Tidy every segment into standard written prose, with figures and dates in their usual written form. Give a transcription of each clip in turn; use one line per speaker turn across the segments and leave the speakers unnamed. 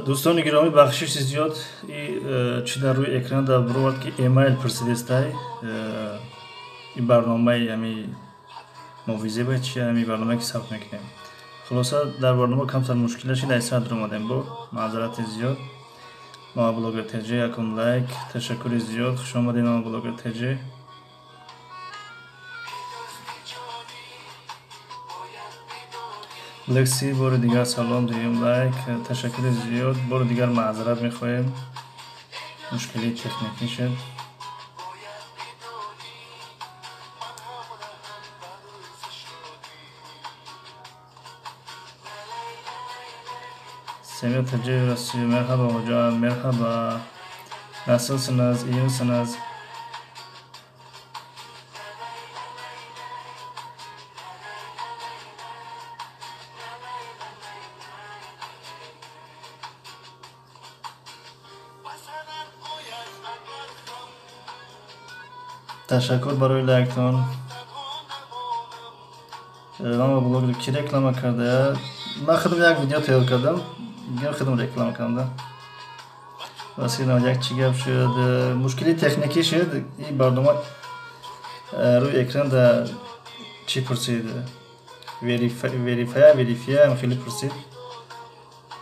Дӯстони гиромӣ, бахшиши зиёд, чӣ дар рӯи экран дар бировард, ки эмайл пурсидестай. Ин барномаи ами мовизеба чи, ами барномае ки сабт мекунем. Хулоса, дар барнома камтар мушкил шид, ай садр омадем, бо маъзарати зиёд. Мама блогер ТЖ, якум лайк, ташаккури зиёд, хуш омадед, мама блогер ТЖ. Лекси, бори дигар салом, дуюм лайк, ташаккури зиёд, бори дигар маъзарат мехоҳем, мушкилии техникӣ шуд. Semih Tacı Россия, merhaba hocam, merhaba. Nasılsınız, iyi misiniz? Ташаккур барои лайктон. Мама блогер, ки реклама карда? Ман худам як видео тайёр кардам, мегӯям худам реклама кардам. Василина, як чӣ гап шуд, мушкили техникӣ шуд, ин барнома рӯи экран да чӣ пурсид? Верифая, верифия хеле пурсид.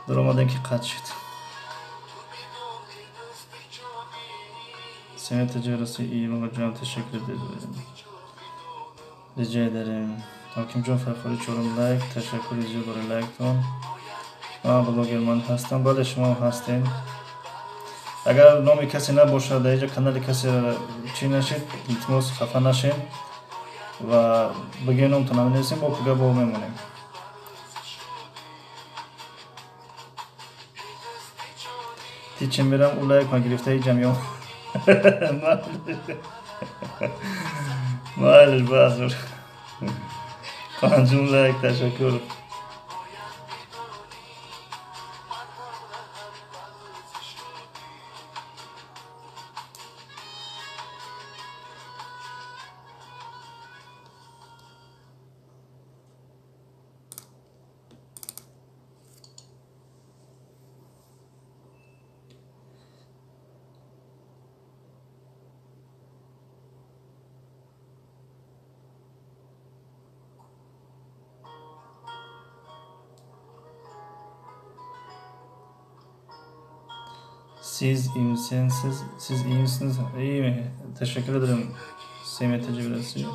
Даромадем, ки қатъ шуд. Семия Таҷи Имоҷон, ташаккур, риҷае дарем. Ҳокимҷон Фархорӣ, чорум лайк, ташаккури зиёд барои лайктон. Ман блогер, ман ҳастам, бале, шумо ҳастем. Агар номи касе набошад, дар инҷа канали касе чӣ нашид, илтимос, хафа нашем ва бигӯем, номтон наменависем, бо пуга бо мемонем. Тиче мерам, ӯ лайк ма гирифтаи ҷамъиён. Майлиш, базур. Панҷум лайк, ташаккур. Siz iyi misiniz? Siz iyi misiniz? İyi mi? Teşekkür ederim. Semih Tecrübesi.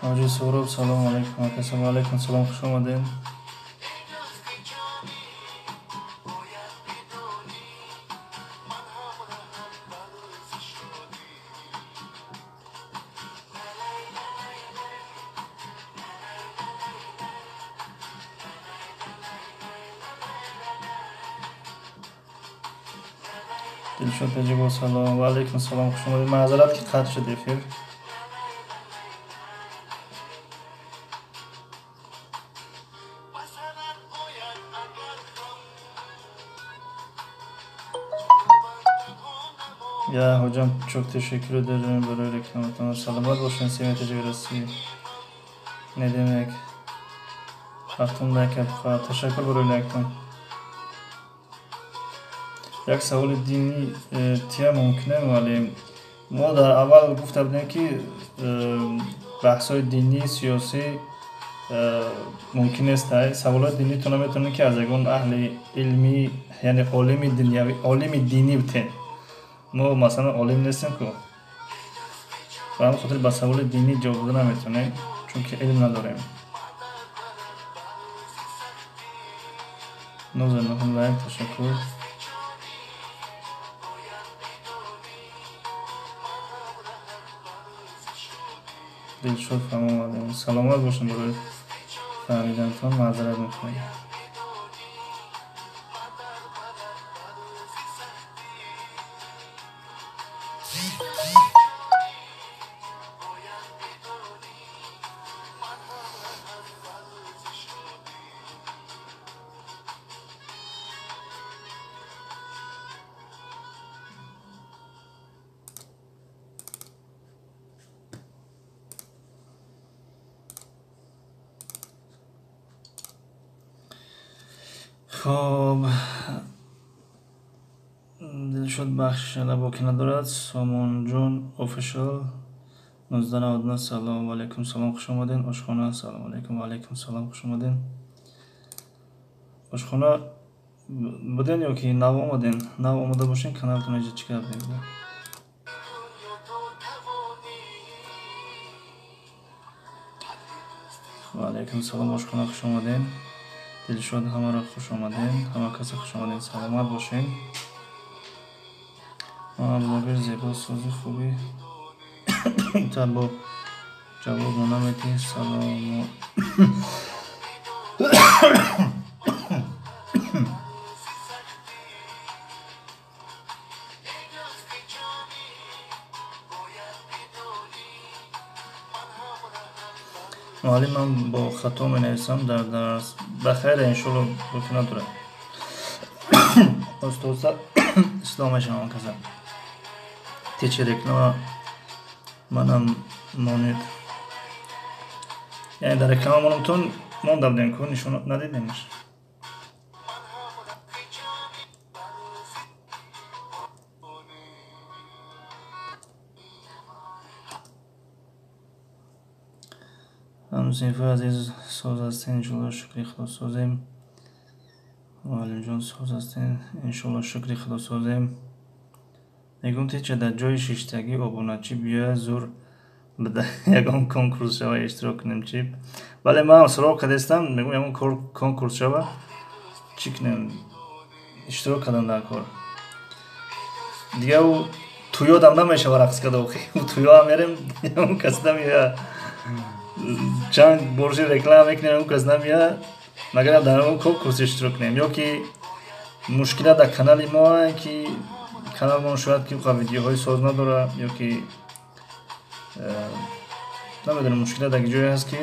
Ҳоҷи Суҳроб, салому алайкум ака. Салому алайкум салом, хуш омадем. Дилшод Таҷибов, салом ва алайкум салом, хуш омадед. Маъзарат, ки қатъ шуд эфир. Ya hocam, çok teşekkür ederim böyle reklamından. Salamat бошед, Семия Таҷибирасӣ. Не demek. Ҳафтум лайк, ташаккур барои лайктон. Як саволи динӣ тия мумкина, муаллим? Мо дар аввал гуфта будем, ки баҳсҳои динӣ, сиёсӣ мумкин нест. Саволои динитона метавонед, ки аз ягон аҳли илмӣ, яъне олими дунявӣ, олими динӣ битен. Мо масалан олим нестем ку, ба ҳамин хотир ба саволи динӣ ҷавоб дода наметавонем, чунки илм надорем. 99 лайк, ташаккур. Дилшод фаҳм омадем, саломат бошем. Барои фаҳмидантон маъзарат мехоҳем. Хоб, Дилшод, бахшишала, боки надорад. Сомонҷон Офишал 1999, салому алайкум. Салом, хуш омаден. Ошхона, салому алайкум. Ва алайкум салом, хуш омаден. Ошхона буден ё ки нав омаден? Нав омада бошен, каналтон иҷа чӣ кардем? Ва алайкум салом, ошхона, хуш омаден. Дилшод, ҳамаро хуш омаден, ҳама каса хуш омаден, саломат бошен. Блогер зебо, сози хуби та бо ҷавоб наметиҳ. Салому. Муаллим, ман бо хато менависам дар дарс. Ба хайр, иншолло, боки надорад. Оста оста ислоҳ мешавам. Каза течи реклама манам монед, яъне дар реклама монамтон монда будем ку, нишон надидемаш. Ҳамсинфои азиз, соз ҳастен? Иншолло, шукри Худо, созем. Муаллимҷон, соз ҳастен? Иншолло, шукри Худо, созем. Мегӯм, теча дар ҷои шиштагӣ обуначӣ биёяд, зур буда, ягон конкурс шава, иштирок кунем, чӣ? Бале, ман суроғ кардастам, мегӯм, ягон конкурс шава, чӣ кунем, иштирок кардан дар кор. Дига ӯ туёдам намешава рақс карда, охи туёам мерем, ягон кас намеояд. Чанд борши реклама мекунем, ягон кас намеояд. Магар дар он конкурс иштирок кунем ё ки мушкила дар канали мо, ки каналмон шояд ки видеоҳои соз надорад, ё ки намедонам, мушкила дар ҷое ҳаст, ки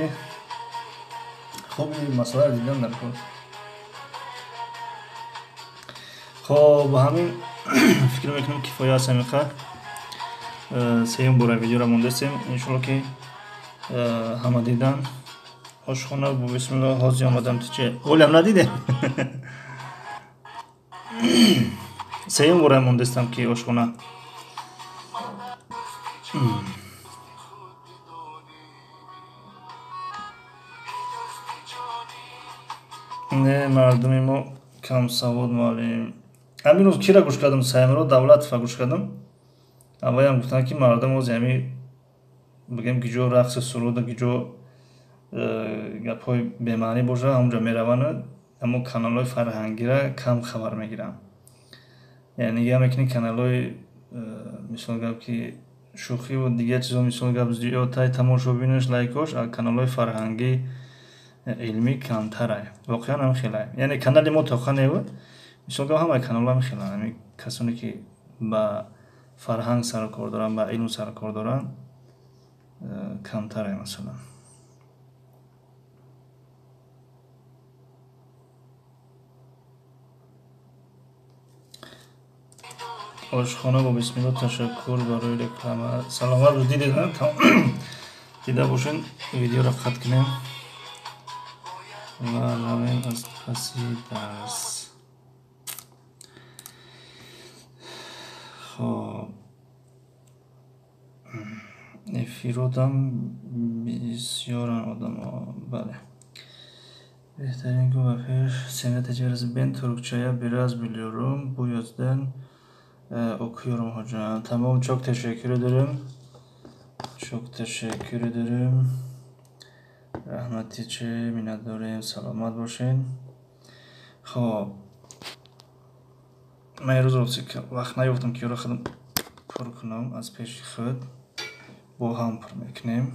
хуби масъаларо дидан дар кор. Хоб, ҳамин фикр мекунам, кифоя аст ҳамиқа. Сеюм бора видеоро мондастем, иншолло, ки ҳама дидан. Ошхона бо бисмилло, ҳозир омадам. Тиче ҳолиам надидем? Сеюм бора мондастам, ки ошхона. Не, мардуми мо камсавод, муаллим. Ҳамин рӯз кира гӯш кардам? Саймиро Давлатова гӯш кардам. Аввалам гуфтанд, ки мардум ози ҳами бигем, ки ҷо рақси суруда, ки ҷо гапҳои бемаънӣ бошад, ҳамонҷо мераванд, аммо каналҳои фарҳангира кам хабар мегиранд. Яъне нигаҳ мекунӣ, каналҳои мисол гап, ки шӯхиву дигар чизо, мисол гап, зиёдтай тамошобинаш, лайкош, а каналҳои фарҳангӣ, илмӣ камтарай. Воқеан ҳам хелай. Яъне канали мо тоқа небуд, мисол гап, ҳамаи каналҳо ҳам хеланд. Ҳами касоне ки ба фарҳанг сару кор доранд, ба илм сару кор доранд, камтарай, масалан. Ошхона бо бисмилло, ташаккур барои реклама, саломат бош. Дидед, дида бошен. Видеоро қатъ кунем ва равем аз паси дарс. Хоб. Эфиродам бисёран одамо. Бале. Беҳтарин гу ба пеш. Семья tecrübesi. Ben Türkçe'ye biraz biliyorum. Bu yüzden okuyorum hocam. Tamam, çok teşekkür ederim. Çok teşekkür ederim. Раҳмати че миннатдорем, саломат бошед. Хоб, ман имрӯз рости вақт наёфтам, ки ёро худам пур кунам аз пеши худ. Бо ҳам пур мекунем.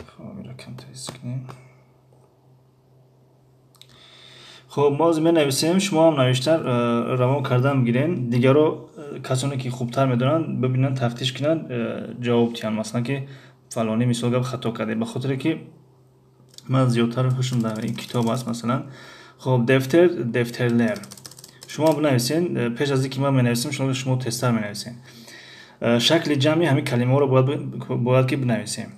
Хоб, иро камтар ҳис кунем. Хоб, мо ҳозир менависем, шумо ҳам навишта равон кардан бигирен. Дигаро, касоне ки хубтар медонанд, бибинанд, тафтиш кунанд, ҷавоб диҳанд. Масалан, ки фалонӣ мисол гап хато карде, ба хотире ки ман зиёдтар ҳушм дар ин китоб аст, масалан. Хоб, defter, defterler. Шумо бинависен, пеш аз ин ки ман менависам, шумо тезтар менависен. Шакли ҷамъи ҳамин калимаҳоро бояд ки бинависем.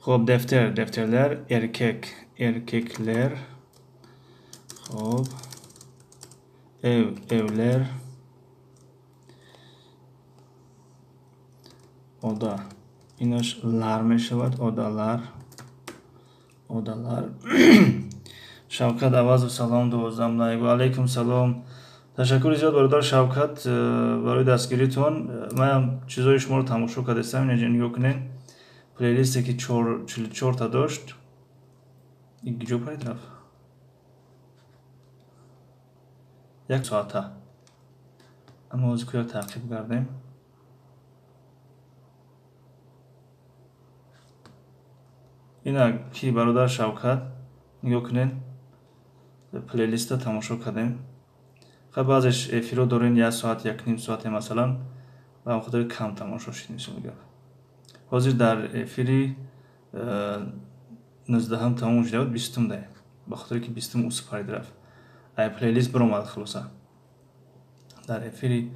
Хоб, defter, defterler, erkek, erkekler. Хоб, ev, evler, oda. Инаш lar мешавад, odalar, odalar. Шавкат Авазов, салом, 12 лайк. Ва алайкум салом. Ташаккури зиёд, бародар Шавкат, барои дастгиритон. Манам чизои шуморо тамошо кардастам, инаҷа нигоҳ кунед. Плейлисте ки 44 та дошт. Ин куҷо парид рафт? Як соата. Аммо ҳозир кӯяк таъқиб кардем. Ина ки бародар Шавкат, нигоҳ кунед, плейлиста тамошо кардем. Хай, баъзеш эфиро дорен як соат, як ним соате, масалан, ба ҳам хотири кам тамошо шуд, мисол гап. Ҳозир дар эфири 19-ҳам тамом шуда буд, 20-ум даем. Ба хотире ки 20-ум усу парид рафт. Ай плейлист биромад хулоса. Дар эфири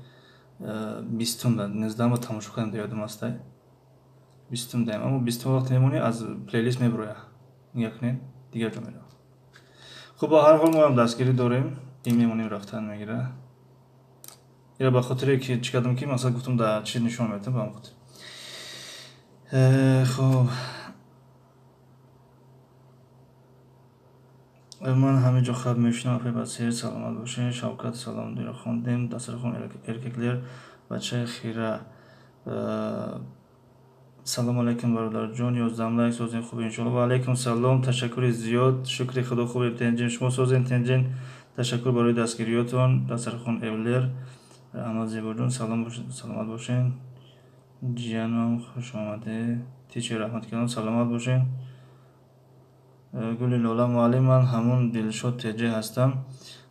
20-ум, 19-ҳама тамошо кардем, ёдам астай. 20-ум даем. Аммо 20-ум вақте мемонӣ, аз плейлист мебироя. Нигоҳ кунед, дигар ҷо меравад. Хуб, ба ҳар ҳол мо ҳам дастгирӣ дорем. Ин мемонем, рафтан мегира. Ира ба хотире ки чӣ кардам, ки масалан гуфтам, дар чӣ нишон медиҳам, ба ҳам хотир. Хуб, ман ҳама ҷо хаб мешунавам. Апай Басир, саломат бошед. Шавкат, салом. Диро хондем. Дастархон, erkekler, бачаи хира. Салом алайкум, бародарҷон, 11 лайк. Созем, хуб, иншоалло. Ва алайкум салом, ташаккури зиёд, шукри худо, хубем, тенҷен. Шумо созем, тенҷен? Ташаккур барои дастгириётон. Дастархон, evler. Раҳмат, Зебоҷон, салом бошед, саломат бошед. Ҷияном, хуш омадед. Тичи, раҳмат кардам, саломат бошед. Гули Лола, муаллим, ман ҳамун Дилшод Теҷе ҳастам.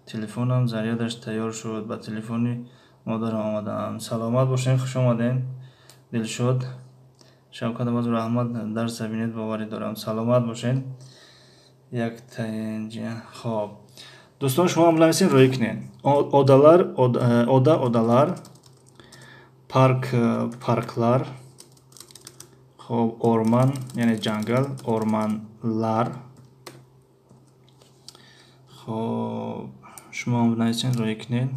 Телефонам зарядаш тайёр шуд, ба телефони модарам омадаам. Саломат бошед, хуш омадед, Дилшод. Шавкат Абазов, раҳмат, дарса бинед, боварӣ дорам. Саломат бошед. Як таинҷа. Хоб, дӯстон, шумо ҳам бинависед, рӯй кунед. Odalar, oda, odalar, park, parklar. Хоб, orman, яъне ҷангал, ormanlar. Хоб, шумо ҳам бинависед, рӯй кунед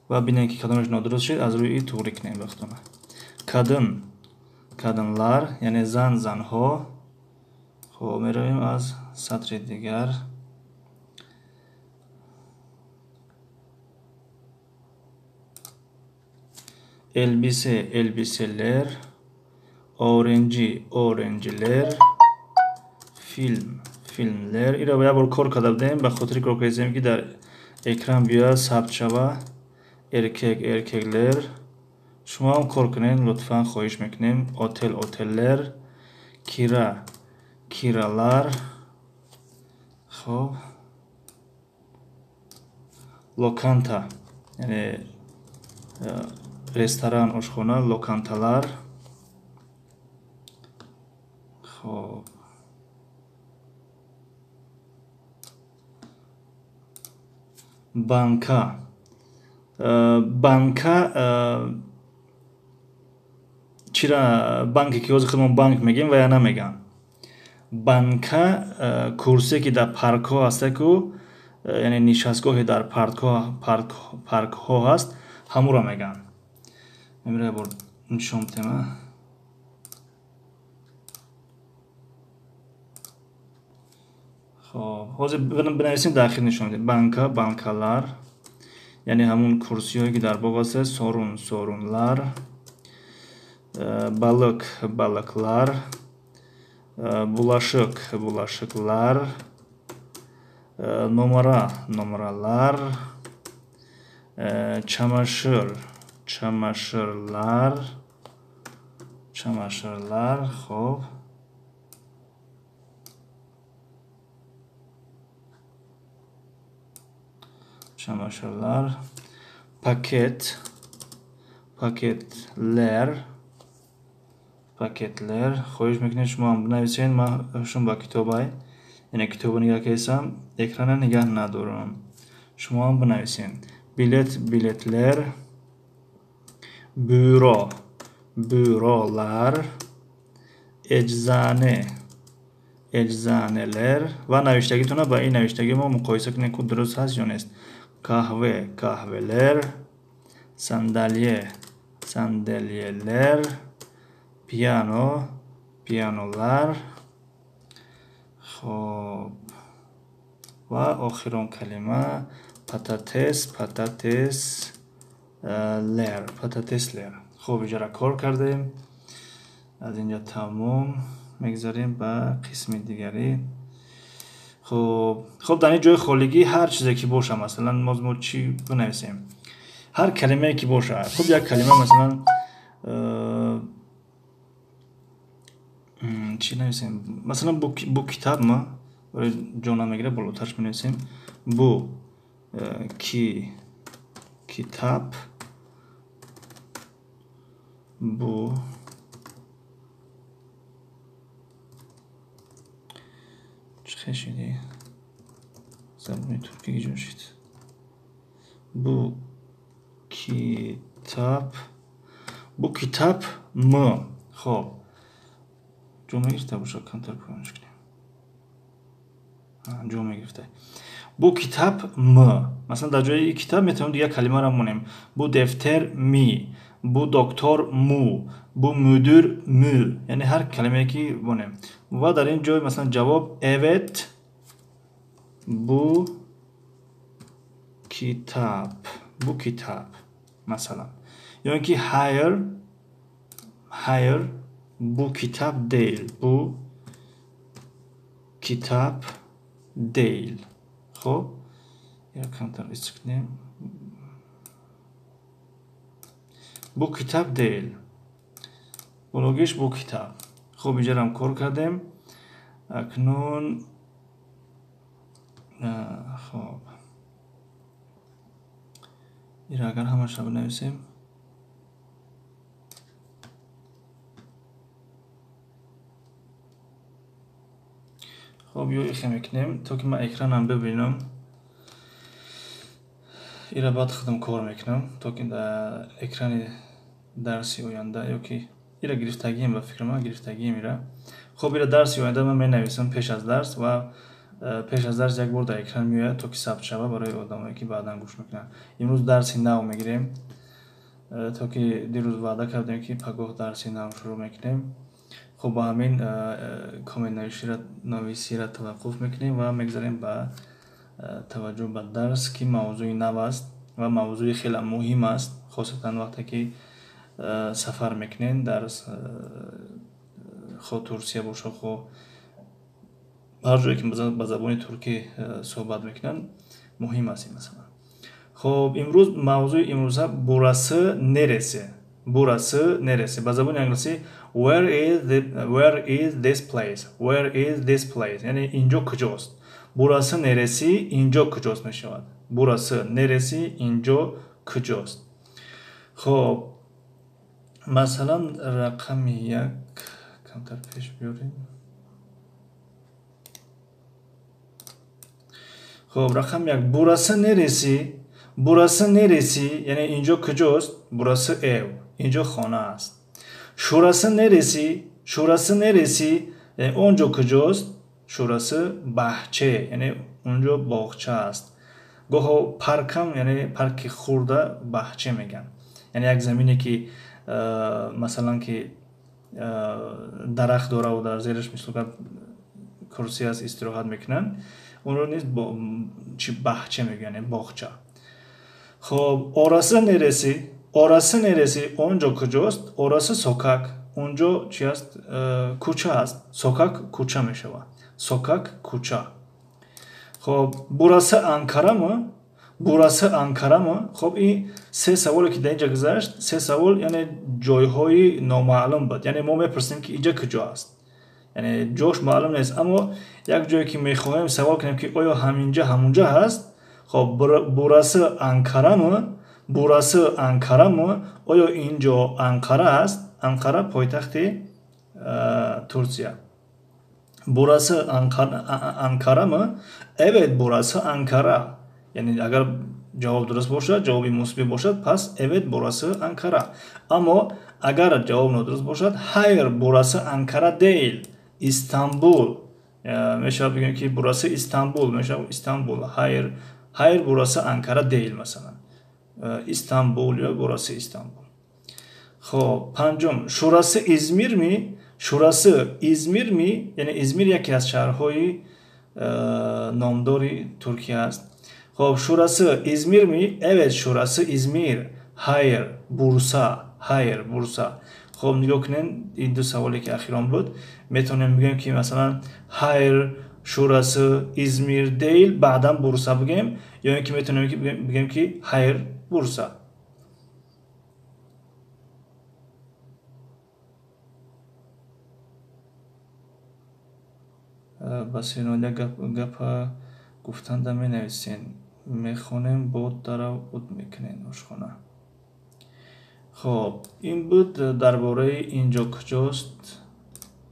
ва бинед, ки кадомаш нодуруст шуд, аз рӯи ин туғрӣ кунед бахтона. Kadın, kadınlar, яъне зан, занҳо. Хоб, меравем аз сатри дигар. Elbise, elbiseler, öğrenci, öğrenciler, film, filmler. Иро як бор кор карда будем, ба хотири кор кардем, ки дар экран биёяд, сабт шава. Erkek, erkekler. Шумо ҳам кор кунед, лутфан, хоҳиш мекунем. Otel, oteller, kira, kiralar. Хоб, lokanta, яъне ресторан, ошхона, lokantalar. Хоб, banka. Banka чира? Банке ки ҳозир худмон банк мегӯем ва я намегӯям. Банка курсие ки дар паркҳо ҳастаку, яъне нишастгоҳе дар паркҳо ҳаст, ҳамуро мегӯянд. Мемира бор Нишон тема. Хоб, ҳозир бинависем, дар ахир нишон медиҳем. Банка, банкалар, яъне ҳамун курсиҳое ки дар боғ аст, sorun, sorunlar, balık, balıklar, bulaşıq, bulaşıqlar, numara, numaralar, çamaşır, çamaşırlar, çamaşırlar. Хоб, çamaşırlar, paket, paketler, paketler. Хоҳиш мекунем, шумо ҳам бинависед. Ман шум ба китобай, яъне китобо нигаҳ кардам, экрана нигаҳ надорам. Шумо ҳам бинависед. Bilet, biletler, büro, bürolar, eczane, eczaneler. Ва навиштагитона ба ин навиштаги мо муқоиса кунед, ку дуруст ҳаст ё нест. Kahve, kahveler, sandalye, sandalyeler, piyano, piyanolar. Хоб, ва охирон калима patates, patatesler, patatesler. Хуб, иҷора кор кардем. Аз инҷа тамом, мегзарем ба қисми дигарӣ. Хуб, дар ин ҷои холигӣ ҳар чизе ки боша, масалан, мо чӣ бинависем? Ҳар калимае ки боша. Хуб, як калима, масалан, чӣ нависем? Масалан, bu kitap ма барои ҷо намегира, болотарш менависем. Bu ки kitap, bu чӣ хел шуди? Забони туркӣ ҷо шуд. Bu kitap, bu kitap mı? Хоб, ҷо мегирифта боша, камтар поёнш кунем. Ҷо мегирифта. Bu kitap mı? Масалан, дар ҷои китаб метавонем дигар калимаро монем. Bu defter mi? Bu doktor mu? Bu müdür mü? Яъне ҳар калимае ки монем. Ва дар ин ҷой, масалан, ҷавоб evet, bu kitap, bu kitap, масалан. Ё ин ки hayır, hayır, bu kitap değil, bu kitap değil. Хоб, як камтар истик кунем. Bu kitap değil. Бологиш bu kitap. Хуб, иҷарам кор кардем. Акнун хоб, ира агар ҳамаша бинависем, хоб, ё ихе мекунем, то ки ман экранам бибинам. Ира баъд худам кор мекунам, то ки дар экрани дарси оянда, ё ки ира гирифтагием, ба фикри ман гирифтагием ира. Хоб, ира дарси оянда ман менависам пеш аз дарс, ва пеш аз дарс як бор дар экран меояд, то ки сабт шава барои одамое ки баъдан гӯш мекунанд. Имрӯз дарси нав мегирем, то ки дирӯз ваъда кардем, ки пагоҳ дарси нав шурӯъ мекунем. Хуб, ба ҳамин коммент нависиро таваққуф мекунем ва мегзарем ба таваҷҷӯҳ ба дарс, ки мавзӯи нав аст ва мавзӯи хеле муҳим аст, хосатан вақте ки сафар мекунем дар хо Турсия боша, хо ҳар ҷое ки ба забони туркӣ суҳбат мекунанд, муҳим аст ин масъала. Хоб, имрӯз мавзӯи имрӯза burası neresi? Burası neresi? Ба забони англисӣ where is this place? Where is this place? Яъне инҷо куҷост? Burası neresi? Инҷо куҷост мешавад. Burası neresi? Инҷо куҷост? Хоб, масалан, рақами як камтар пеш биёрем. Хоб, рақами як, burası neresi? Burası neresi? Яъне инҷо куҷост? Burası ev. Инҷо хона аст. Şurası neresi? Şurası neresi? Яъне он ҷо куҷост? Şurası bahçe. Яъне он ҷо боғча аст. Гоҳо паркам, яъне парки хурда bahçe мегӯянд. Яъне як замине ки Масалан, ки дарахт дораву дар зераш мисол курсӣ аст, истироҳат мекунанд, онро низ чи баҳча мегӯянд, боғча. Хоб, orası neresi? Orası neresi? Он ҷо куҷост? Orası sokak. Он ҷо чи аст? Кӯча аст. Sokak кӯча мешавад. Sokak кӯча. Хоб, burası Ankara mı? Burası Ankara mı? Хоб, ин се саволе ки дар инҷа гузашт, се савол яъне ҷойҳои номаълум буд. Яъне мо мепурсем, ки инҷа куҷо аст. Яъне ҷош маълум нест, аммо як ҷое ки мехоҳем савол кунем, ки оё ҳаминҷа ҳамунҷа ҳаст. Хоб, burası Ankara mı? Burası Ankara mı? Оё ин ҷо Анқара аст? Анқара пойтахти Турсия. Burası Ankara mı? Evet, burası Ankara. Яъне агар ҷавоб дуруст бошад, ҷавоби мусбӣ бошад, пас evet, burası Ankara. Аммо агар ҷавоб нодуруст бошад, hayır, burası Ankara değil, Istanbul. Мешавад бигӯем, ки burası Istanbul, мешавад Истанбул. Hayır, hayır, burası Ankara değil, масалан. Истанбул ё burası Истанбул. Хоб, панҷум, şurası İzmir mi? Şurası İzmir mi? Яъне Измир яке аз шаҳрҳои номдори Туркия аст. Хоб, şurası İzmir mi? Evet, şurası İzmir. Hayır, Bursa. Hayır, Bursa. Хоб, нигоҳ кунед, ин ду саволе ки ахирон буд, метавонем бигӯем, ки масалан hayır, şurası İzmir değil, баъдан Бурса бигӯем, ё ин ки метавонем бигӯем, ки hayır, Bursa. Басиноля гапа гуфтанда менависен, мехонем, бо дарав уд мекунем ошхона. Хоб, ин буд дар бораи ин ҷо куҷост,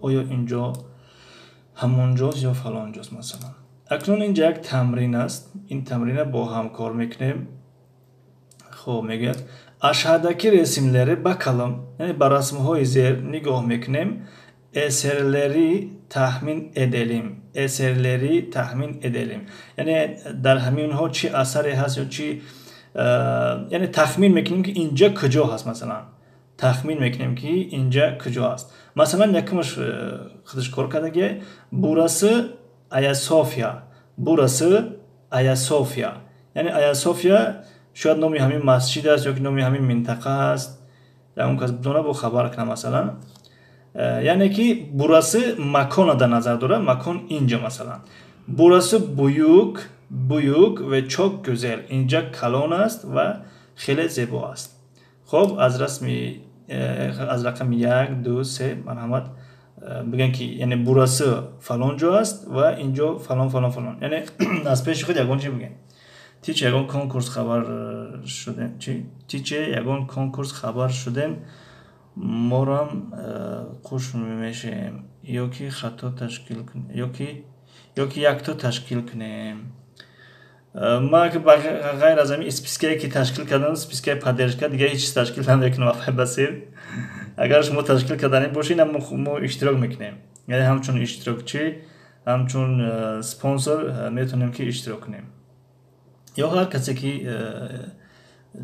оё ин ҷо ҳамонҷост ё фалонҷост, масалан. Акнун инҷа як тамрин аст, ин тамрина бо ҳам кор мекунем. Хоб, мегӯяд: aşağıdaki resimlere bakalım, яъне ба расмҳои зер нигоҳ мекунем. Eserleri tahmin edelim, eserleri tahmin edelim, яъне дар ҳаминҳо чӣ асаре ҳаст ё чӣ, яъне тахмин мекунем, ки инҷа куҷо ҳаст. Масалан, тахмин мекунем, ки инҷа куҷо аст. Масалан, якумаш худаш кор кардагия: burası Ayasofya. Burası Ayasofya, яъне Аясофия шояд номи ҳамин масҷид аст ё ки номи ҳамин минтақа аст. Он кас бидона, бо хабар кунам. Масалан, яъне ки burası макона дар назар дорад, макон инҷа. Масалан, burası büyük, büyük ve çok güzel. Инҷа калон аст ва хеле зебо аст. Хоб, аз расми аз рақами як, ду, се марҳамат, бигӯем, ки яъне burası фалон ҷо аст ва инҷо фалон, фалон, фалон, яъне аз пеши худ ягон чи бигӯем. Тиче ягон конкурс хабар шудем чи? Тиче ягон конкурс хабар шудем, морам хуш мешавем ё ки хато ташкил ё ки якто ташкил кунем. Ман ғайр аз ҳамин спискае ки ташкил кардам, спискаи поддержка, дигар ҳеҷ чиз ташкил намекунам. Афай Басир, агар шумо ташкил карданӣ бошед, мо иштирок мекунем, яъне ҳамчун иштирокчӣ, ҳамчун спонсор метавонем ки иштирок кунем, ё ҳар касе ки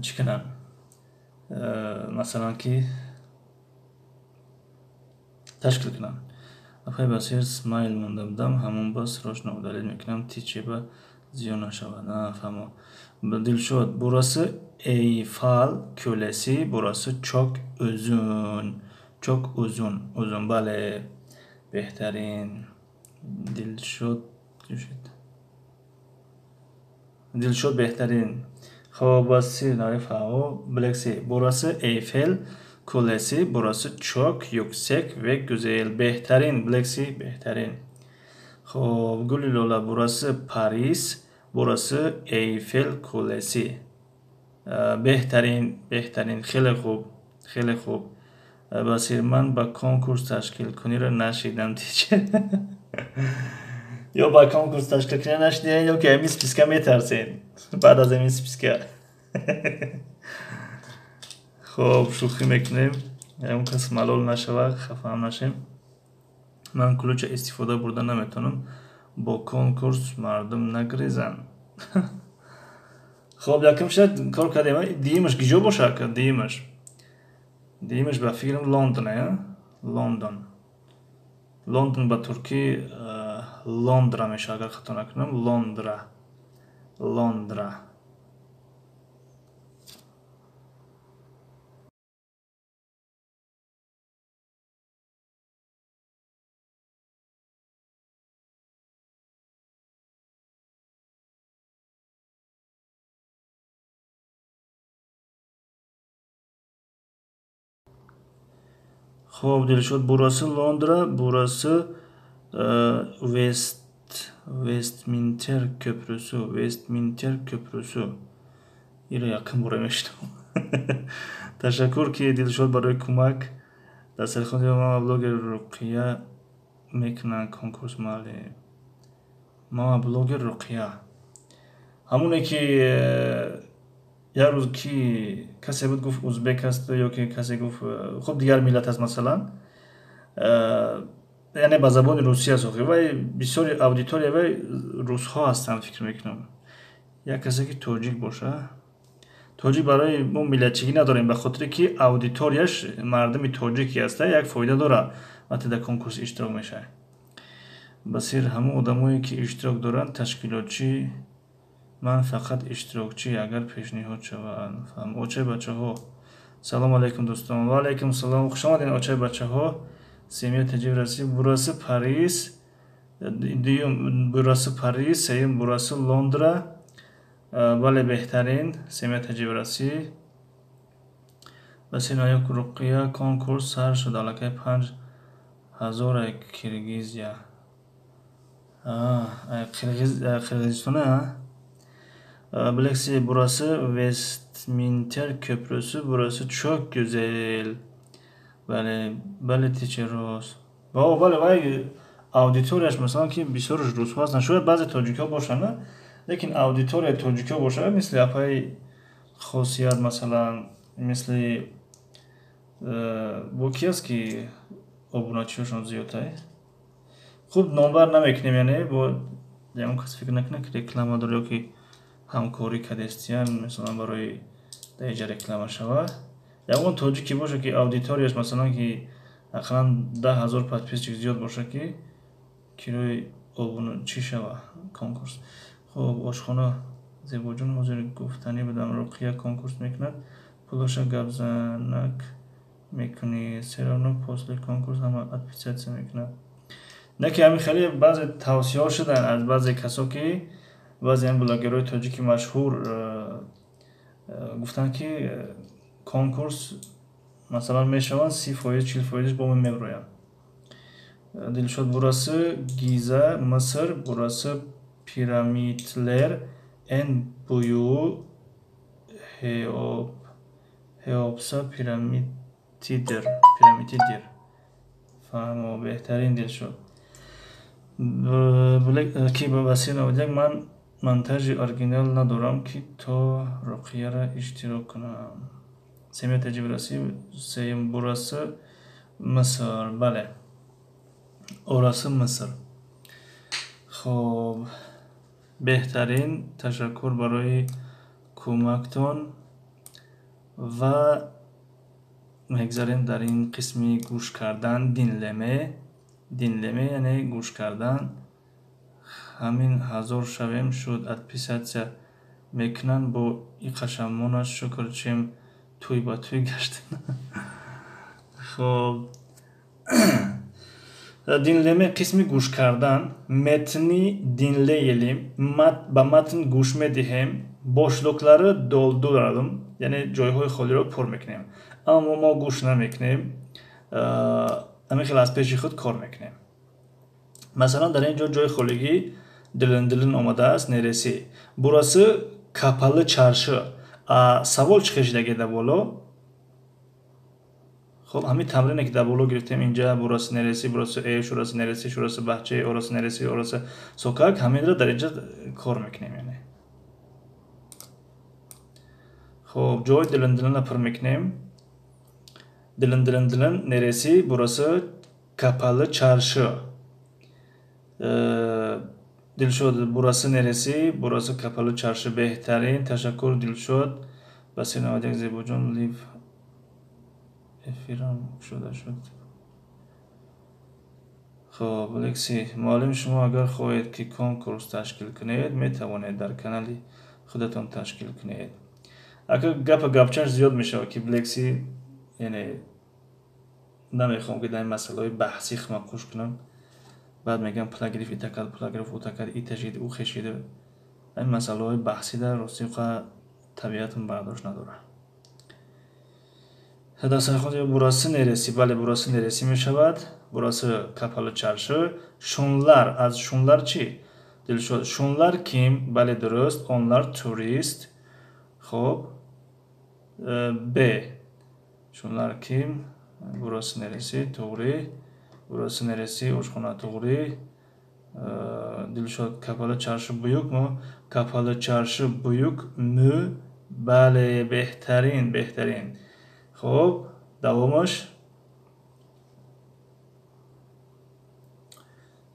чӣ кунам, масалан, ки ташкил кунам. Апай Басир, смайл монда будам, ҳамон ба срочно удалить мекунам, тичеба зиён нашавад. Фаҳмо. Дилшод, burası Eyfel Kulesi, burası çok uzun, çok uzun. Uzun, бале, беҳтарин. Дилшод, Дилшод, беҳтарин. Хоб, Басир нафаҳмо. Блекси, burası Eyfel Kulesi, burası çok yüksek ve güzel. Беҳтарин, Блекси, беҳтарин. Хоб, Гули Лола, burası Paris, burası Eyfel Kulesi. Беҳтарин, беҳтарин, хеле хуб, хеле хуб. Басир, ман ба конкурс ташкилкуниро нашидам, тиче. Ё ба конкурс ташкилкунӣ нашидем, ё ки ҳамин списка метарсем баъд аз ҳамин списка. Хоб, шӯхӣ мекунем, ягон кас малол нашава, хафаам нашем. Ман ключа истифода бурда наметавонам, бо конкурс мардум нагрезанд. Хоб, якум шад кор кардем, дуюмаш киҷо бошад? Дуюмаш Дуюмаш ба фикрам Лондон, Лондон. Лондон ба туркӣ Лондра мешавад, агар хато накунам. Лондра, Лондра. Хоб, Дилшод, burası Londra, burası Westminster köprüsü, Westminster köprüsü. Иро якум бора мешинавам. Ташаккур ки Дилшод барои кӯмак. Дар сархони мама блогер Руқия мекунанд конкурс муаллим. Мама блогер Руқия. Ҳамоне ки як рӯз ки касе буд, гуфт узбек аст, ё ки касе гуфт хуб, дигар миллат аст, масалан, яъне ба забони русӣ аст. Охи вай бисёри аудитория вай русҳо ҳастанд, фикр мекунам. Як касе ки тоҷик боша, тоҷик барои мо миллатчигӣ надорем, ба хотире ки аудиторияш мардуми тоҷикӣ аста, як фоида дорад вақте дар конкурс иштирок мешавад. Басир, ҳамон одамое ки иштирок доранд ташкилотчӣ, ман фақат иштирокчӣ, агар пешниҳод шаванд. Очаи бачаҳо, салому алайкум, дӯстон. Ва алайкум салом, хуш омадед, очаи бачаҳо. Семья таҷиб расид. Burası Париж, дуюм burası Париж, сеюм burası Лондра. Бале, беҳтарин, семья таҷиб расид. Басир, оё Руқия конкурс сар шуд? Аллакай 5000 Киргизия, Қирғизистона. Bileksi, burası Westminster köprüsü. Burası çok güzel. Бале, бале, teacher рост. Бале, вай аудиторияш, масалан, ки бисёрш русҳо ҳастанд, шояд баъзе тоҷикҳо бошанд, лекин аудиторияи тоҷикҳо бошад, мисли апаи Хосият, масалан, мисли бо ки аст ки обуначиҳошон зиёдтай. Хуб, номбар намекунем, яъне бо ягон кас фикр накунад, ки реклама дор ё ки ҳамкорӣ кардестиян, масалан, барои дар инҷа реклама шавад. Ягон тоҷике боша ки аудиторияш, масалан, ки ақаллан 10 000 подписчик зиёд боша, ки кирои чӣ шава конкурс. Хуб, ошхона Зебоҷон, ҳозир гуфтанӣ будам, Руқия конкурс мекунад, пулаша гапзанак мекунӣ, всё равно после конкурс ҳама отписаться мекунад. Не ки ҳамин хеле баъзе тавсияҳо шуданд аз баъзе касо, ки баъзе ҳам блогерҳои тоҷики машҳур гуфтанд, ки конкурс, масалан, мешаванд, 30%, 40%-ш бо меброянд. Дилшод, burası Гиза, Миср, burası Piramitler, en büyüğü Хеопса пирамидиdir. Фаҳмо, беҳтарин, Дилшод. Ки Басир наводяк, ман монтажи оригинал надорам, ки то Руқияра иштирок кунам. Семья таҷиб расид. Сеюм burası Миср, бале, orası Миср. Хоб, беҳтарин, ташаккур барои кӯмактон. Ва мегзарем дар ин қисми гӯш кардан, dinleme. Dinleme яъне гӯш кардан. Ҳамин ҳазор шавем шуд, отписаться мекунанд бо иқашамона. Шукр, чем тӯй ба тӯй гаштем. Хоб, dinleme қисми гӯш кардан. Metni dinleyelim, ба матн гӯш медиҳем, boşlukları dolduralım, яъне ҷойҳои холиро пур мекунем. Аммо мо гӯш намекунем, ҳамин хел аз пеши худ кор мекунем. Масалан, дар ин ҷо ҷои холигӣ дилин дилин омадааст. Neresi? Burası Kapalı Çarşı. Савол чӣ хешидаги дар боло? Хоб, ҳамин тамрине ки дар боло гирифтем инҷа: burası neresi, burası ev, şurası neresi, şurası bahçe, orası neresi, orası sokak, ҳаминро дар инҷа кор мекунем. Яъне, хоб, ҷои дилин дилинро пур мекунем. Дилин дилин дилин. Neresi? Burası Kapalı Çarşı. Дилшод, burası neresi? Burası Kapalı Çarşı. Беҳтарин, ташаккур, Дилшод. Басир 91, Зебоҷон, лив Эфирам кушода шуд. Хоб, Лекси, муаллим, шумо агар хоҳед, ки конкурс ташкил кунед, метавонед дар канали худатон ташкил кунед. Агар гапа гапчаш зиёд мешавад, ки Лекси, яъне намехоҳам, ки дар ин масъалаҳои баҳсӣ худам қуш кунам. Баъд мегӯям пула гирифт, ита кард, пула гирифт, ута кард, ита шид, ӯ хешид. Ин масъалаҳои баҳсӣ дар рости табиатам бардошт надорад. Дастархон бурасы нереси? Бале, бурасы нереси мешавад. Бурасы капалы чаршы. Шунлар, аз шунлар чӣ? Дилшод, шунлар ким? Бале, дуруст, онлар турист. Хоб, Б. Шунлар ким? Бурасы нереси? Туғри. Бурасы нереси? Ошхона туғри. Дилшод, капалы чаршы буюк му? Капалы чаршы буюк му? Бале, беҳтарин, беҳтарин. Хоб, давомаш.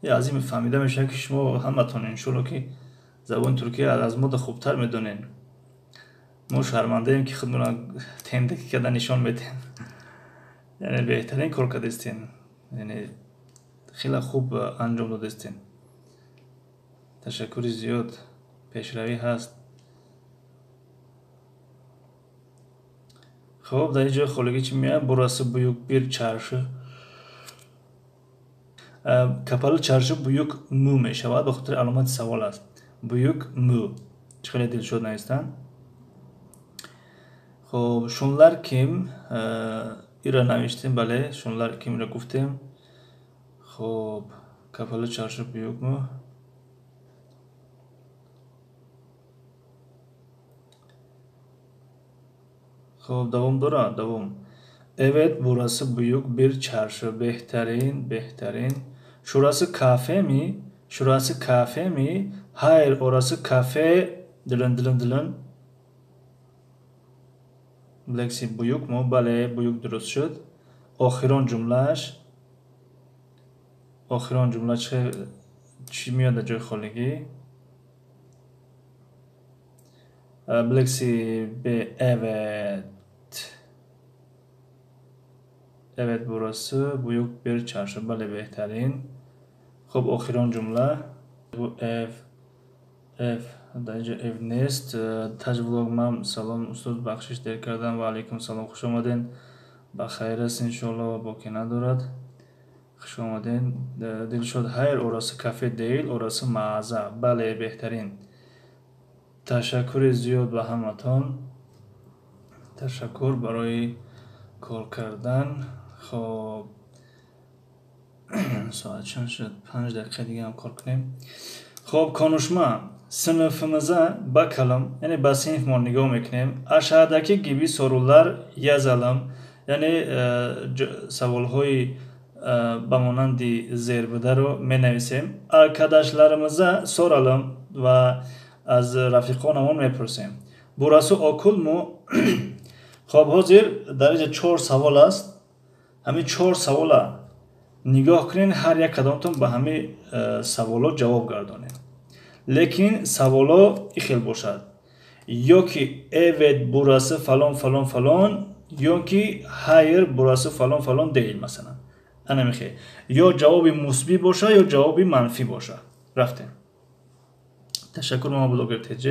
Аз ин фаҳмида мешавад, ки шумо ҳаматон иншоалло, ки забони туркия аз мо хубтар медонед. Мо шармандаем, ки худмонро тендакӣ карда нишон медиҳем. Яъне беҳтарин кор кардастен, яъне хеле хуб анҷом додастен. Ташаккури зиёд, пешравӣ ҳаст. Хоб, дар ин ҷои холигӣ чӣ меяд? Бурасы буюк бир чаршы. Капалы чаршы буюк му мешавад, ба хотири аломати савол аст. Буюк му. Чӣ хеле дилшод навистанд. Хоб, шунлар ким? Ира навиштем, бале, шунлар кимро гуфтем. Хоб, капалы чаршы буюк му. Хоб, давом дорад, давом. Evet, burası büyük bir çarşı. Беҳтарин, беҳтарин. Şurası kafe mi? Şurası kafe mi? Hayır, orası kafe. Дилин, дилин, дилин. Лекси, буюк му? Бале, буюк дуруст шуд. Охирон ҷумлааш. Охирон ҷумла чӣ меояд дар ҷои холигӣ? Лекси Б, evet. Evet, burası büyük bir çarşı. Бале, беҳтарин. Хоб, охирон ҷумла. Бу ev, ev, дар инҷо ev нест. Таҷ влог ман, салом устод, бахшиш дер кардам. Ва алайкум салом, хуш омаден. Ба хайр аст иншоалло, боке надорад. Хуш омаден. Дилшод, хайр, orası kafe değil, orası mağaza. Бале, беҳтарин. Ташаккури зиёд ба ҳаматон. Ташаккур барои кор кардан. Хоб, соат чанд шуд? 5 дақиқа дига ҳам кор кунем. Хоб, конушма. Sınıfımıza bakalım. Яъне ба синфмон нигоҳ мекунем. Aşağıdaki gibi sorular yazalım. Яъне саволҳои ба монанди зер бударо менависем. Arkadaşlarımıza soralım ва аз рафиқонамон мепурсем. Burası okul mu? Хоб, ҳозир дар инҷа 4 савол аст. Ҳамин 4 савола нигоҳ кунед, ҳар як кадомтон ба ҳамин саволо ҷавоб гардонед. Лекин саволо и хел бошад: ё ки evet burası фалон фалон фалон, ё ки hayır burası фалон фалон değil, масалан. Ана мехе. Ё ҷавоби мусбӣ боша, ё ҷавоби манфӣ боша. Рафтем. Ташаккур, мама блогер ТЖ.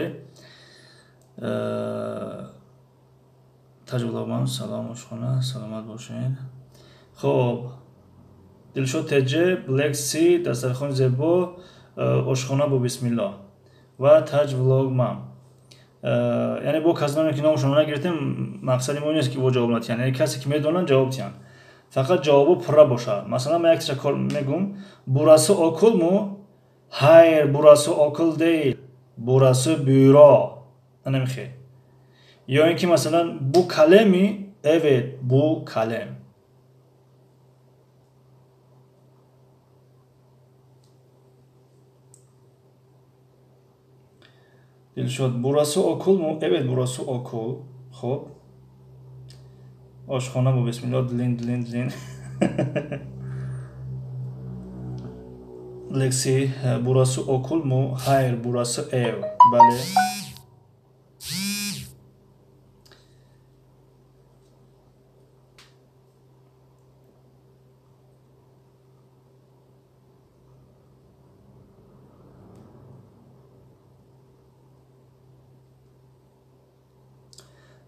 Таҷвлобам, салом ошхона, саломат бошед. Хоб, Дилшод ТЖ, Black Sea, дастархони зебо, ошхона бо бисмилло ва Таҷ влог мам. Яъне бо касоне ки номашонро нагирифтем, мақсади мо нест, ки во ҷавоб натиҳанд. Яъне касе ки медонанд, ҷавоб диҳанд. Фақат ҷавобо пурра бошад. Масалан, ман якташа кор мегум. Burası okul mu? Hayır, burası okul değil. Burası büro. Ана мехе. Ё ин ки масалан, bu kalem mi? Evet, bu kalem. Дилшод, burası okul mu? Evet, burası okul. Хоб, ошхона бо бисмилло, дилин, дилин, дилин. Лекси, burası okul mu? Hayır, burası ev. Бале.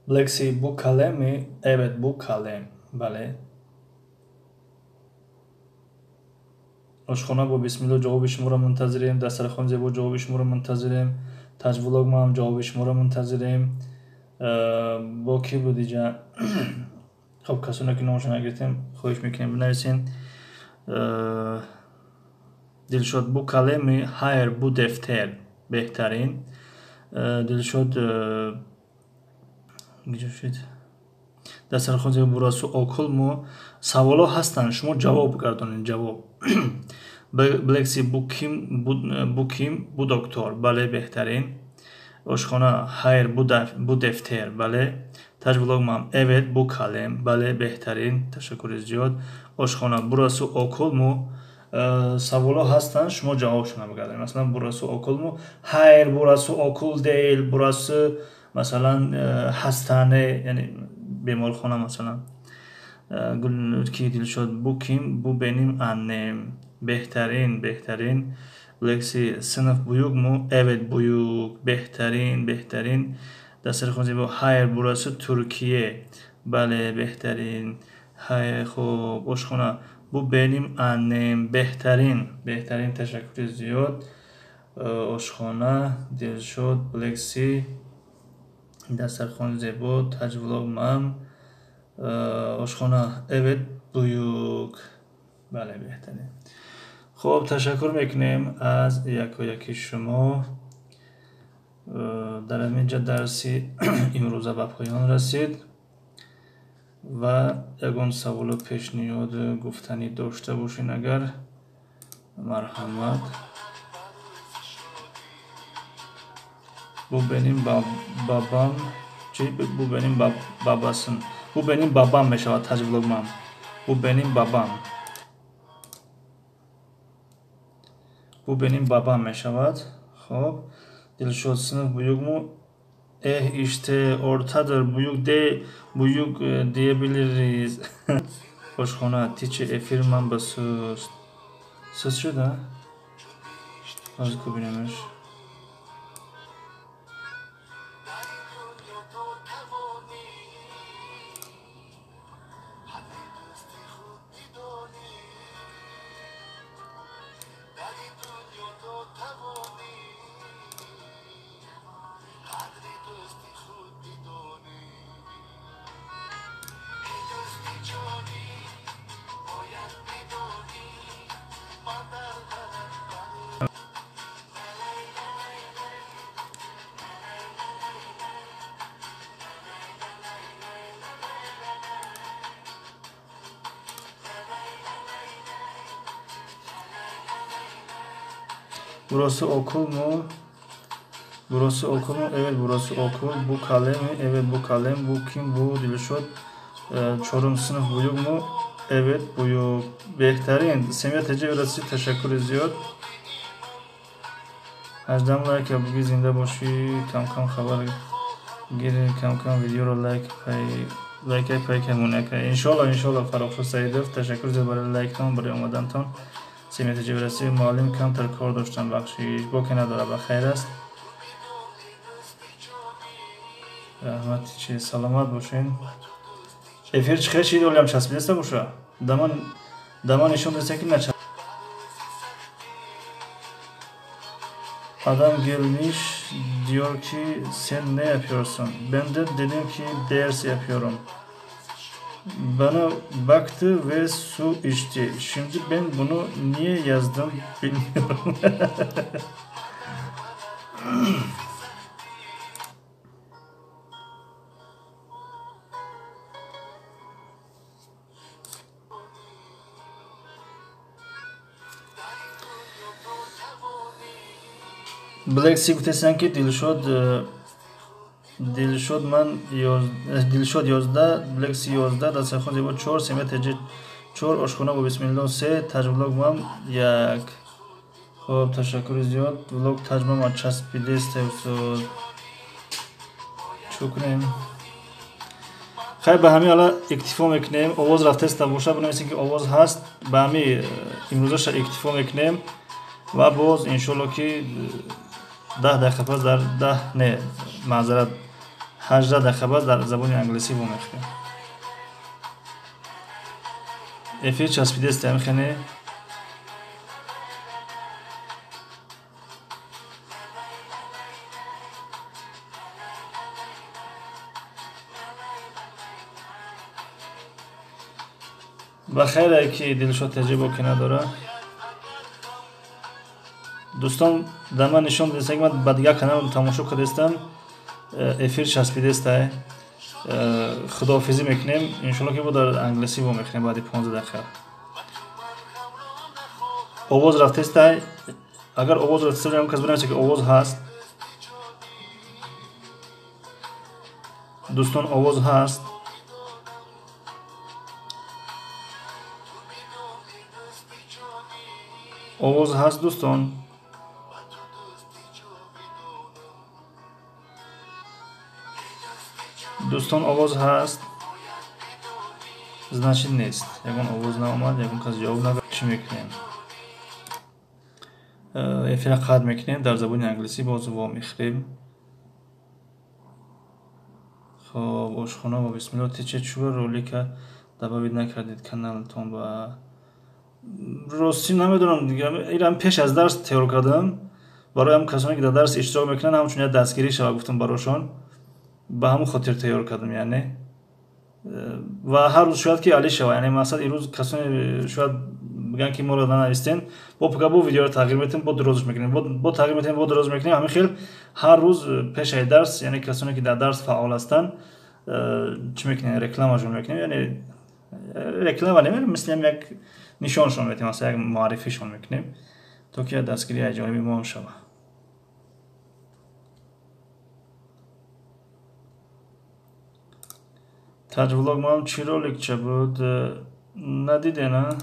Black Sea bu kalem mi? Evet, bu kalem. Бале. Ошхона бо бисмилло ҷавоби шуморо мунтазирем. Дастархон зебо ҷавоби шуморо мунтазирем. Таҷвлог ма ҳам ҷавоби шуморо мунтазирем. Бо кӣ буд иҷа? Хоб, касоне ки номашон нагирифтем, хоҳиш мекунем бинависен. Дилшод bu kalem mi? Hayır, bu defter. Беҳтарин. Дилшод гиҷо шуд? Дастархон зебо burası okul mu? Саволҳо ҳастанд, шумо ҷавоб гардонед, ҷавоб. Black Sea bu kim? Bu kim? Bu doktor. Бале, беҳтарин. Ошхона hayır, bu defter. Бале. Таҷвлог мам evet, bu kalem. Бале, беҳтарин. Ташаккури зиёд. Ошхона burası okul mu? Саволҳо ҳастанд, шумо ҷавобшонро бигардонед. Масалан, burası okul mu? Hayır, burası okul değil. Burası масалан hastane, яъне беморхона масалан. Ки Дилшод bu kim? Bu benim annem. Беҳтарин, беҳтарин. Black Sea sınıf büyük mü? Evet, büyük. Беҳтарин, беҳтарин. Дастархон зебо hayır, burası Türkiye. Бале, беҳтарин. Hayır, хуб, ошхона bu benim annem. Беҳтарин, беҳтарин. Ташаккури зиёд. Ошхона, Дилшод, Black Sea, дастархон зебо, Таҷвлог мам. Ошхона evet, büyük. Бале, беҳтарин. Хуб, ташаккур мекунем аз якояки шумо. Дар ҳамин ҷа дарси имрӯза ба поён расид ва ягон саволу пешниҳоду гуфтанӣ дошта бошед, агар марҳамат. Bu benim babam чи? Bu benim babasın. Bu benim babam мешавад Таҷвлог мам. Bu benim babam. Bu benim babam мешавад. Хоб, Дилшод sınıf büyük mü? İşte ortadır. Büyük de büyük diyebiliriz. Ошхона тичи эфир ман ба суст. Суст шуда? Ҳозир кубинамаш. Burası okul mu? Burası okul mu? Evet, burası okul. Bu kalem mi? Evet, bu kalem. Bu kim? Bu Dilşod. Çorum sınıf büyük mü? Evet, büyük. Беҳтарин. Семия ТЖ расид, ташаккури зиёд. 18 лайк буги зинда бошӣ, кам-кам хабар гири, кам-кам видеоро лайк пай лайкай пайкай монакай. Иншоалло, иншоалло Фаррухшо Саидов, ташаккур зиёд барои лайктон, барои омадантон. Семия ТЖ расид, муаллим камтар кор доштам, бахшиш. Боке надора, ба хайр аст. Раҳмат, чи саломат бошен. Эфир чӣ хел шид, олиам часпидаста боша? Даман нишон деста ки нача. Adam gelmiş diyor ki sen ne yapıyorsun? Ben de dedim ki ders yapıyorum. Bana baktı ve su içti. Şimdi ben bunu niye yazdım bilmiyorum. Black Sea гуфтесанд ки Дилшод Дилшод ман Дилшод 11, Black Sea 11, дастархон зебо 4, Семия ТЖ 4, ошхона бо бисмилло 3, Таҷвлог мам 1. Хоб, ташаккури зиёд. Влог Таҷмама часпидеста устод. Чӯ кунем? Хайр, ба ҳамин ҳала иктифо мекунем. Овоз рафтаста боша, бинависем ки овоз ҳаст. Ба ҳамин имрӯзаша иктифо мекунем ва боз иншоалло ки 10 дақиқа пас дар 10 не, маъзарат, 18 дақиқа баъд дар забони англисӣ вомехӯрем. Эфир часпидест, амихене. Ба хайре ки Дилшод таҷрибо ки надора. Дӯстон, дар ман нишон дидеста, ки ман ба дигар канал тамошо кардастам, эфир часпидестай. Худоҳофизӣ мекунем, иншоалло ки бо дар англисӣ вомехӯрем баъди 15 дақиқа. Овоз рафтестай, агар овоз рафтеста, ягон кас бинависа ки овоз ҳаст. Дӯстон, овоз ҳаст. Овоз ҳаст, дӯстон. Дӯстон, овоз ҳаст. Значит, нест. Ягон овоз наомад, ягон кас ҷавоб надод. Чӣ мекунем? Эфира қатъ мекунем, дар забони англисӣ боз вомехӯрем. Хоб, ошхона ва бисмилло тече чӯба ролика добавить накардед каналтон ба? Ростӣ намедонам, ирам пеш аз дарс тайёр кардам барои ҳам касоне ки дар дарс иштирок мекунанд, ҳамчун як дастгирӣ шава гуфтам барошон, ба ҳамон хотир тайёр кардам, яъне ва ҳар рӯз шояд ки али шава, яъне мақсад ирӯз касоне шояд бигӯянд ки моро нанавистен, бо пага бо видеоро тағйир метем, бо дурозш мекунем, бо тағйир метем, бо дуроз мекунем. Ҳамин хел ҳар рӯз пешаи дарс, яъне касоне ки дар дарс фаъол ҳастанд, чӣ мекунем, рекламашон мекунем, яъне реклама не, мисли ҳам як нишоншон метем, масалан як муаррифишон мекунем, то ки дастгирии аз ҷониби мо шава. Таҷвлог ман чӣ роликча буд? Надиде, на?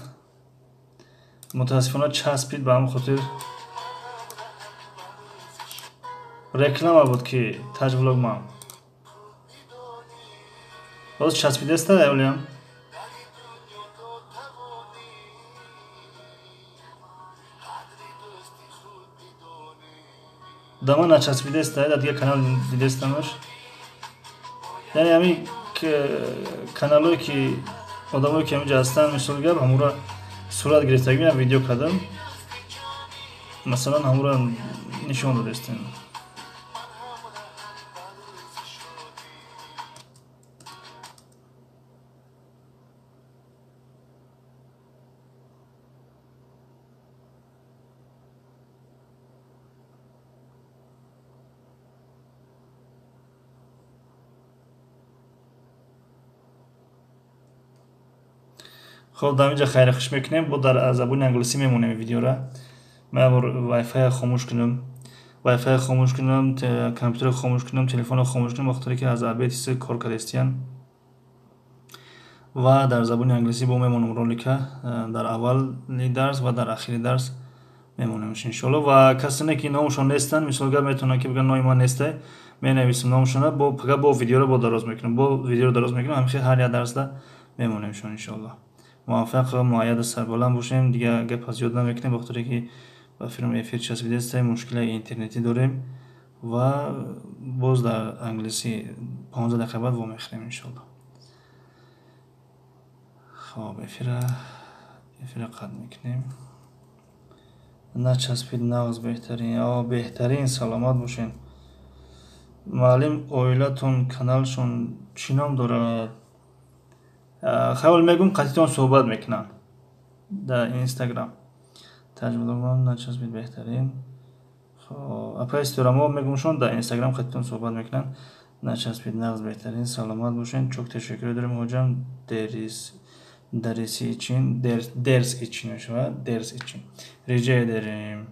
Мутаассифона часпид, ба ҳамон хотир реклама буд ки таҷвлог ман. Боз часпидеста олиям? Да ман начаспидеста, дар дигар канал дидестамаш. Яъне ҳамин каналое ки одамое ки ҳаминҷа ҳастанд, мисол гап, ҳамура сурат гирифтагӣ ман видео кардам, масалан ҳамура нишон додестем. Хоб, дар инҷа хайри хуш мекунем, бо дар забони англисӣ мемонем видеора. Ман бор вайфай хомӯш кунам, вайфай хомӯш кунам, компютер хомӯш кунам, телефонро хомӯш кунам, бахотире ки аз обед ҳисси кор кардастиян. Ва дар забони англисӣ бо мемонам ролика дар аввали дарс ва дар ахири дарс мемонемш иншоалло. Ва касоне ки номшон нестанд, мисол гап, метавонанд ки бигӯянд номи ман несте, менависам номшонро, бо пага бо видеоро бо дароз мекунам, бо видеоро дароз мекунам, ҳамин хел ҳар як дарсда мемонемшон иншоалло. Муваффақ ва муайяду сарбаланд бошем. Дигар гап аз ёд намекунем, бахотире ки ба филм эфир часпидеста, мушкилаи интернетӣ дорем ва боз дар англисӣ 15 дақиқа баъд вомехӯрем иншоалло. Хоб, эфира қатъ мекунем. Начаспид, нағз, беҳтарин. О, беҳтарин, саломат бошен. Муаллим, оилатон каналшон чӣ ном дорад? Хаёл мегӯм қатитон суҳбат мекунанд дар Инстаграм. Таҷвлогман начаспид, беҳтарин. Хоб, апаи Ситорамо мегӯмшон дар Инстаграм қатитон суҳбат мекунанд. Начаспид, нағз, беҳтарин, саломат бошен. Чок ташаккур дорем ҳоҷам. Дерис дарси ичин, дерс ичин мешавад, дерс ичин. Риҷае дорем.